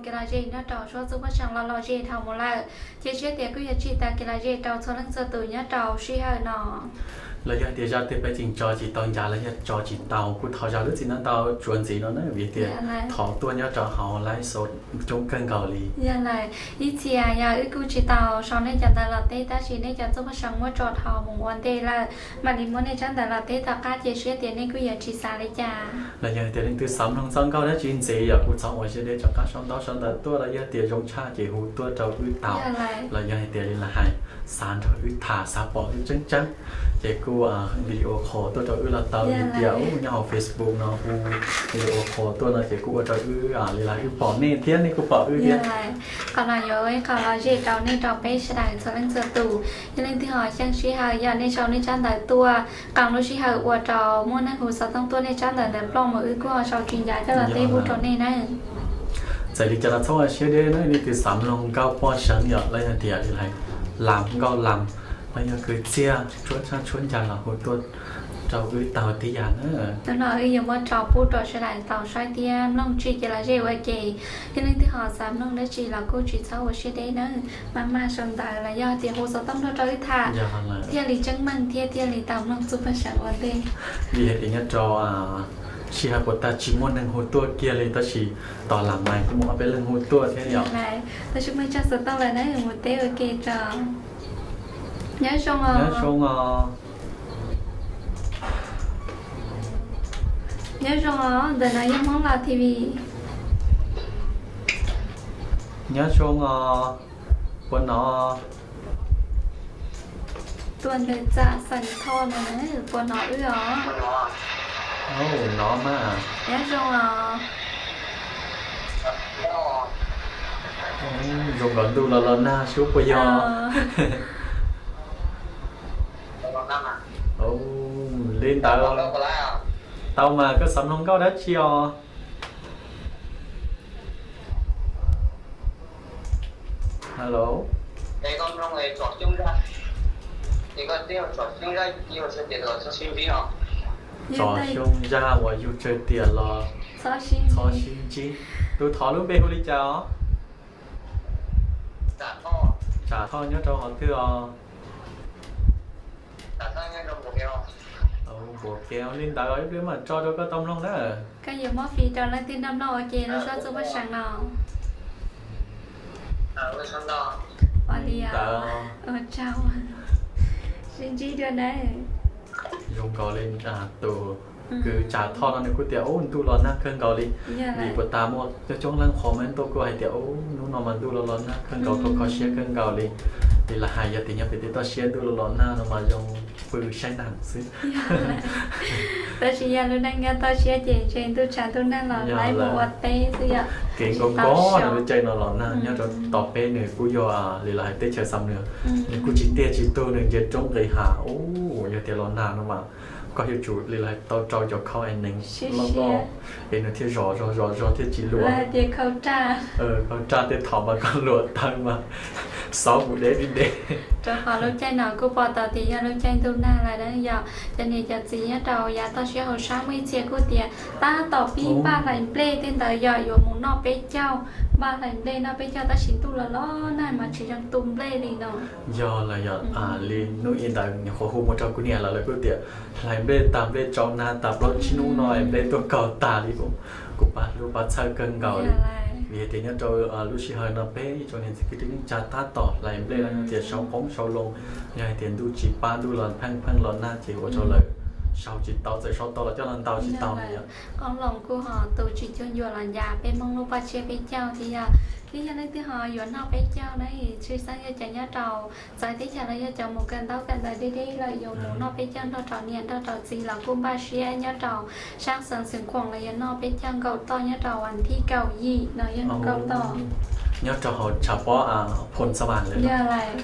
Kev lom zem nyob rau suab txuj paj seem los lom zem dhau mus lawm, ces siab tias kuj yuav tsim tau kev lom zem rau txhua leej txhua tus nyob rau sij hawm no. Los yog tias zaj twg peb tseem tso tsis tau ncav los yog tso tsis tau kuj thov zam lub txim ntau ntau tsuav ntxiv no na, vim tias thov tuaj nyob rau hauv live show coob kawg nkaus li. Yog lawm, ib txhia yog wb kuj tsis tau sau nej cov ntawv los teb, tab sis nej cov txuj paj seem muab tso dhau mus ua ntej lawm, mam li muab nej tsab ntawv los teb tom qab, ces siab tias nej kuj yuav tsis xav li cas. Los yog tias leej twg xav mloog txoj nkauj dab tsi ntxiv yog kuj txhob ua siab deb, rov qab sau ntaub sau ntawv tuaj, los yog tias zoo tshaj ces hu tuaj rau wb tau. Los yog hais tias li lawv hais, xav nrog wb tham, xav pom wb tseeb tseeb, ces kuj video call tuaj rau wb los tau. Li tias nyob hauv Facebook no hu video call tuaj no ces kuj ua rau wb li lawv wb pom nej thiab nej kuj pom wb thiab. Qhov no yuav ua ib qho lom zem rau nej rau peb sawv daws txhua leej txhua tus. Yog leej twg ho xyeej sij hawm yog nej sau nej tsab ntawv tuaj, qee lub sij hawm ua rau muaj neeg hu xov tooj tuaj nej tsab ntawv ntawd ploj mus wb kuj ho sau tsis ncav coj los teb pub rau nej na. Txawm li cas los txhob ua siab deb na, leej twg xav mloog nkauj poj seem yom, los yog tias li lawv lam nkauj lam, los yog kwv txhiaj tshuab tshaj tshuab ncas los hu tuaj rau wb tau tib yam na. Hnub no wb yuav muab tso pub rau sawv daws tau saib thiab mloog tsim kev lom zem ua ke. Yog leej twg ho xav mloog dab tsi los kuj tsis txhob ua siab deb na, maj maj sau ntawv los yog tias hu xov tooj tuaj rau wb tham, thiaj li tseeb meej thiab thiaj li tau mloog txuj paj seem ua ntej. Vim hais tias nyob rau sij hawm puas tag tsis muaj neeg hu tuaj kiag li, tab sis tos lam mais kuj muaj ob peb leeg hu tuaj thiab yom. Tab sis muaj ib tsab xov tooj lawm na, mus teb ua ke tso. Nyob zoo os. Nyob zoo os. Nyob zoo os, ntawm no yog Hmoob Los T V. Nyob zoo os, puas hnov? Tuaj ntawm Txam Xeem Thoj no, puas hnov wb os? Hnov mas. Nyob zoo os. Zoo nkaus ntuj los los nag sub puas yog? Li ntawd. Tau mas, koj xav mloog nkauj dab tsi os? Hello. Tsom xyoo zaj uas yug tsawg tiam los txhob sib ntsib. Tus thov lub npe hu li cas os? Tsam Thoj nyob rau qhov twg os? Npaum kev li ntawd ib pliag mam tso rau koj tau mloog na. Koj yuav muab fij rau leej twg nrog mloog ua ke lub suab txuj paj seem no? Ua li os. Sib ntsib dua na. Zoo nkaus li tus kwv Tsam Thoj no nws kuj tias ub ntuj los nag kawg nkaus li. Vim puas tas muaj coob coob leej qhov mas ntuj kuj hais tias ub hnub no mas ntuj los los nag kawg nkaus, kho kho siab kawg nkaus li. Li lawv hais yog tias nyob pem tej toj siab ntuj los los nag no mas zoo pw saib nag xwb. Tab sis yog lub neej nyob toj siab ces ntshe ntuj tshav ntuj nag los laib mus ua teb xwb yom. Kev nkaus nkaus no lub caij no los nag nyob rau tom peb nws kuj yog li lawv hais teb chaws Xam Nws, nws kuj tsis tiaj tsis tug, nws nce roob nqis hav. Ub, yog tias los nag no mas koj yuav tsum li lawv hais tau rau cov khau es nees loj loj es nws thiaj zom zog zom zog thiaj tsis luam. Khau raj tej thaum mas koj luam tawg mas xauv mus deb li deb. Rau qhov lub caij no kuj pom tau tias yog lub caij ntuj nag lawm na yom. Cov niam cov txiv nyob rau yav toj siab hauv sab muaj ib txhia kuj tias tab tom pib npaj hlais nplej tej ntawd yom, yuav mus noj peb caug, npaj hlais nplej noj peb caug tab sis ntuj los los nag mas tsis zoo tu nplej li no. Yog los yog li hnub ib ntawd nyuam qhuav hu mus rau kuv niam lawv, lawv kuj tias hlais nplej tag nplej tsau nag tas plaub tsib hnub no es nplej tuaj kaug tag li. Kuv pab hlub pab txhawj kawg nkaus li. Vim hais tias nyob rau lub sij hawm no peb ib tsoom niam txiv kwv tij neej tsa tab tom hlais nplej los yog tias sau qoob sau loo, yog hais tias ntuj tsis pab ntuj los pheej pheej los nag ces ua rau lawv sau tsis tau, txawm sau tau los coj los ntaus tsis tau li. Qoob loo kuj ho tu tsis cuag ncua los ncas peb Hmoob lub paj tsiab peb caug thiab yom. Twb yog leej twg ho yuav noj peb caug na, tshwj xeeb yog cov nyob rau txawv teb chaws los yog cov mus kawm ntaub kawm ntawv deb deb lawm yuav mus noj peb caug nrog rau niam nrog rau txiv los kuj npaj siab nyob rau sab xeev Xeev Khuam los yog noj peb caug nkaum toj nyob rau vas thib kaum yim no yog nkaum toj. Nyob rau hauv tshav pob Phoos Xas Vas lawm. Yog lawm,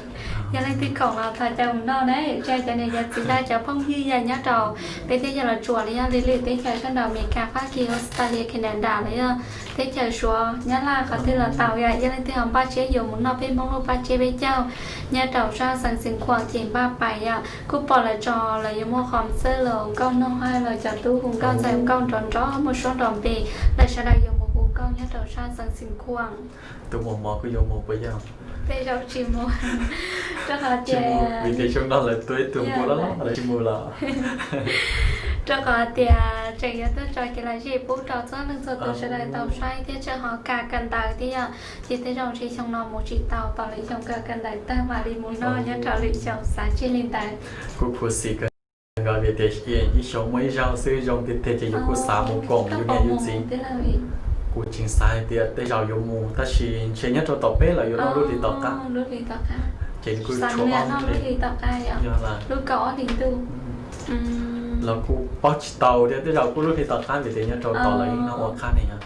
yog leej twg khoom los thov caw mus noj na, tsa cov niam cov txiv lawv cov phooj ywg yog nyob rau peb teb chaws Los Tsuas los yog lwm lwm teb chaws sab nraud Amelikas, Fab Kis, Australia, Canada los yog teb chaws Suav, Nyab Laj qhov twg los tau yom. Yog leej twg ho npaj siab yuav mus noj peb Hmoob lub paj tsiab peb caug nyob rau sab xeev Xeev Khuam ces npaj pais yom. Kuj pom lawv tso lawv yuav muaj qhov xwb los nkauj noog hais los cov tub hu nkauj ntxhais hu nkauj nrov nrov muaj suab nrov npe, lawv sawv daws yuav mus hu nkauj. nkauj nyob rau sab xeev Xeev Khuam. Tus muaj mob kuj yuav mus puas yog? Tej zaum tsis mus, rau qhov tias vim tias xyoo no lawv tua ib tug npua loj loj lawv tsis mus lawm. Rau qhov tias tseem yuav tuaj tso kev lom zem pub rau txhua leej txhua tus sawv daws tau saib thiab tseem ho kawm kawm ntawv thiab yom. Ces tej zaum ntshe xyoo no mus tsis tau, tos lwm xyoo kawm kawm ntawv tag mam li mus noj nyob rau lwm xyoo, xav tsis li ntawd. Kuv khuv xim kawg nkaus vim tias ib xyoo muaj ib zaug xwb, zoo tiag tiag ces yus kuj xav mus koom yus niam yus txiv. Kuv tseem xav hais tias tej zaum yuav mus tab sis ntshe nyob rau tom peb lawm yuav noj lub hlis tom qab. Ces kuj tshuav ob hlis tom qab, yog lub kaum ob hlis ntuj. Los kuj paub tsis tau thiab, tej zaum kuj lub hlis tom qab vim tias nyob rau tom lawv yeej noj ua qab ne yom.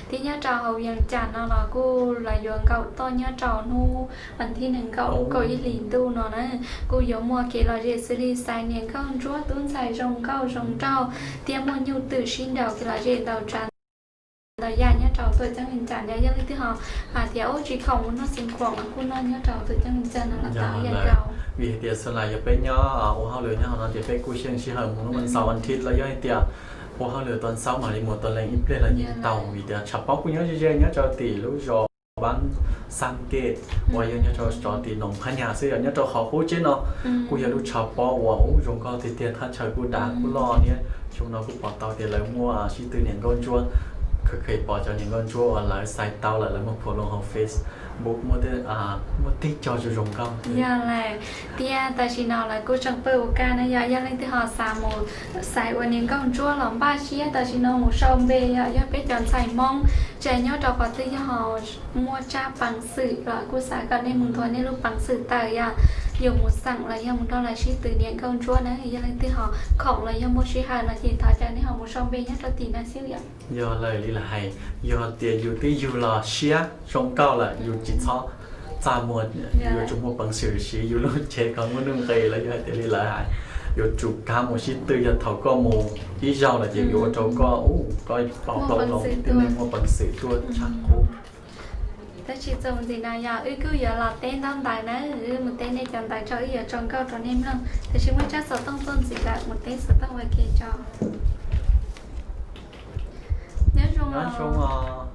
Thiab nyob rau hauv Vias Cas no los kuj lawv yuav nkaum toj nyob rau hnub vas thib nees nkaum lub kaum ib hlis ntuj no na. Kuj yuav muaj kev lom zem xws li xaiv niam nkauj ntsuab tub ntxhais zoo nkauj zoo nraug thiab muaj nyuj twm sib nraus kev lom zem ntau tsav ntau yam nyob rau tuam ceeb Vias Cas no. Yog leej twg ho hais tias ub tsis khoom mus noj Xeev Khuam los kuj noj nyob rau tuam ceeb Vias Cas no los tau ib yam nkaus. Vim hais tias xws li yog peb nyob ua hauj lwm nyob hauv no ces peb kuj siab sij hawm mus hnub vas xaum vas thiv los yog hais tias ua hauj lwm tuas xaub mam li mus tuas lees ib pliag los yeej tau vim tias tshav pob kuj nyob ze ze nyob rau tim lub zos Pab Xab Kej uas yog nyob rau tim Noom Phab Nyas xwb yom, nyob rau qhov qub tsheb no kuj yog lub tshav pob uas ub zoo nkauj tiag tiag, thaj chaw kuj dav kuj loj thiab. Xyoo no kuj pom tau tias lawv muaj sib tw niam nkauj ntsuab, kheev kheev pom cov niam nkauj ntsuab uas lawv xaiv tau lawm lawv muab phom loo hauv Facebook muaj tej co zoo zoo nkauj. Yog lawm, thiab tam sim no lawv kuj tseem pw ua kaj na yom. Yog leej twg ho xav mus xaiv ua niam nkauj ntsuab los npaj siab tam sim no mus sau npe yom. Yog peb cov ntxhais Hmoob tseem nyob rau qhov twg yog ho muaj tsab peev xwm los kuj xav kom nej mus nthuav nej lub peev xwm tawm yom, yuav mus xeem los yog mus nrog lawv sib tw niam nkauj ntsuab na. Yog leej twg ho khoom los yog muaj sij hawm no ces thov caw nej ho mus sau npe nyob rau tim no xwb yom. Yog lawm li lawv hais, yog tias yus twb yug los siab zoo nkauj lawm yus tsis txhob txaj muag, yuav tsum muaj peev xwm siv yus lub cev kom muaj nuj nqis los yog hais tias li lawv hais, yuav tsum kav mus sib tw, yog thaum koj mus ib zaug lawm ces yuav ua rau koj, koj paub hloov loo thiab nej muaj peev xwm tuaj tshaj qub. Tab sis txuas ntxiv no yog wb kuj yuav los teb ntaub ntawv na, wb mus teb nej cov ntawv tso wb yuav tso nkauj rau nej mloog. Tab sis muaj tsab xov tooj tuaj ntxiv lawm, mus teb xov tooj ua ke tso. Nyob zoo os.